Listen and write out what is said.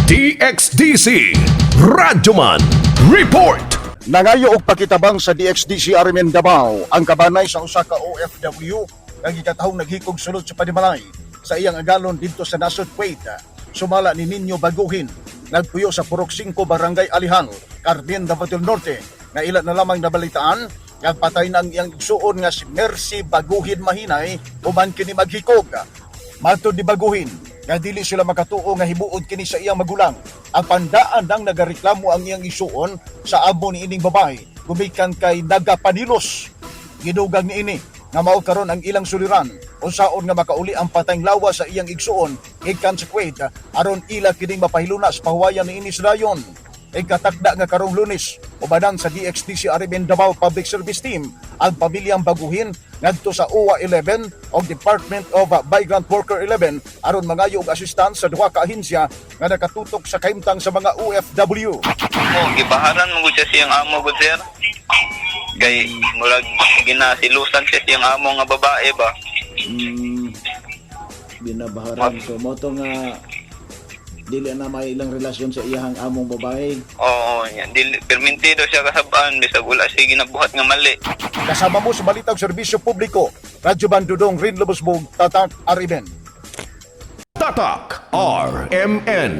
DXDC Radyoman Report. Nangayo og pakitabang sa DXDC RMN Davao ang kabanay sa usa ka OFW nga gikatahong naghikog sulod sa panimalay sa iyang agalon didto sa nasod Kuwait. Sumala ni Ninyo Baguhin, nagpuyo sa Purok 5, Barangay Alihang, Carmen, Davao del Norte, nga ila na lamang nabalitaan nga patay na ang iyang igsuon nga si Mercy Baguhin Mahinay uban kini maghikog. Matod ni Baguhin, nga dili sila makatuo nga himuod kini sa iyang magulang. Ang pandaan nang nagareklamo ang iyang isuon sa amo ni ining babae gumikan kay nagapanilos. Gidugang ni ini nga mao karon ang ilang suliran unsaon nga makauli ang patayng lawas sa iyang igsuon gikan sa Kuwait aron ila kining mapahiluna sa pahuwayan ni ini sa dayon. Ikatakda nga karong Lunes, ubanan sa DXDC RMN Davao Public Service Team ang pamilyang Baguhin ngadto sa OWWA 11 o Department of Migrant Worker 11 aron mangayo og assistance sa duha ka ahensya nga nakatutok sa kahimtang sa mga OFW. Mo gibaharan mo gud siya siyang amo gud, sir. Kay murag ginasilusan siya siyang amo nga babae ba. Binabaharan. So, mo to nga dili na may ilang relasyon sa iyahang among babae. Oo, yan. Dili permintido siya kasabaan bisag wala siya ginabuhat nga mali. Kasama mo sa Balitang Serbisyo Publiko, Radyo Bandudong Rin Lubosbog, Tatak RMN. Tatak RMN.